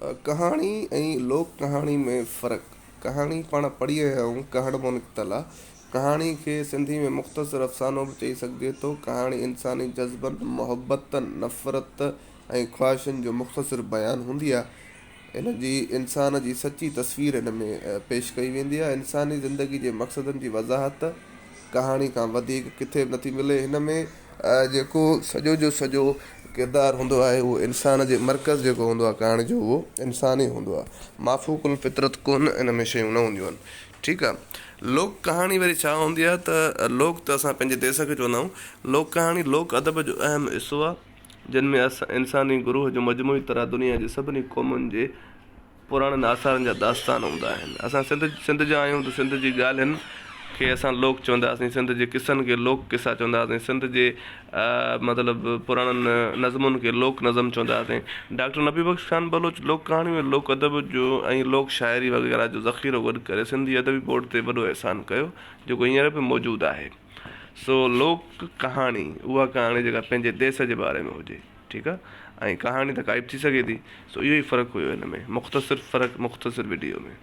ڪهاڻي ۽ لوڪ ڪهاڻي ۾ فرق، ڪهاڻي پاڻ پڙهي آيا آهيون، ڪهڙ مان نڪتل آ. ڪهاڻي کي سنڌي ۾ مختصر افسانو به چئي سگهجي ٿو. ڪهاڻي انساني جذبن، محبت، نفرت ۽ خواهشن جو مختصر بيان هوندي آ. ان جي انسان جي سچي تصوير ان ۾ پيش ڪئي ويندي آ. انساني زندگي جي مقصدن جي وضاحت ڪهاڻي کان وڌيڪ ڪٿي به نٿي ملي. هن ۾ جيڪو سڄو جو سڄو ڪردار هوندو آهي اهو انسان جي مرڪز جيڪو هوندو آهي ڪهاڻي جو اهو انسان ئي هوندو آهي. مافوق الفطرت ڪونه ان ۾ شيون نه هونديون آهن. ٺيڪ آهي. لوڪ ڪهاڻي وري ڇا هوندي آهي ته لوڪ ته اسان پنهنجي ديس کي چوندا آهيون. لوڪ ڪهاڻي لوڪ ادب جو اهم حصو آهي جنهن ۾ انساني گروهه جو مجموعي طرح دنيا جي سڀني قومن جي پراڻن آثارن جا داستان هوندا آهن. اسان سنڌ سنڌ جا آهيون ته سنڌ جي ڳالهين کي اسان لوڪ چونداسين، سنڌ جي قصن کي لوڪ قصا چونداسين، سنڌ جي مطلب پراڻن نظمن کي لوڪ نظم چونداسين. ڊاڪٽر نبي بخش خان بلوچ لوڪ ڪهاڻيون ۽ لوڪ ادب جو ۽ لوڪ شاعري وغيره جو ذخيرو گڏ ڪري سنڌي ادبي بورڊ تي وڏو احسان ڪيو، جيڪو هينئر به موجود آهي. سو لوڪ ڪهاڻي اها ڪهاڻي جيڪا پنهنجي ديس جي باري ۾ هجي. ٺيڪ آ ۽ ڪهاڻي ته ڪائي به ٿي سگهي ٿي سو اهو ئي فرق هيو هن ۾ مختصر فرق مختصر وڊيو ۾.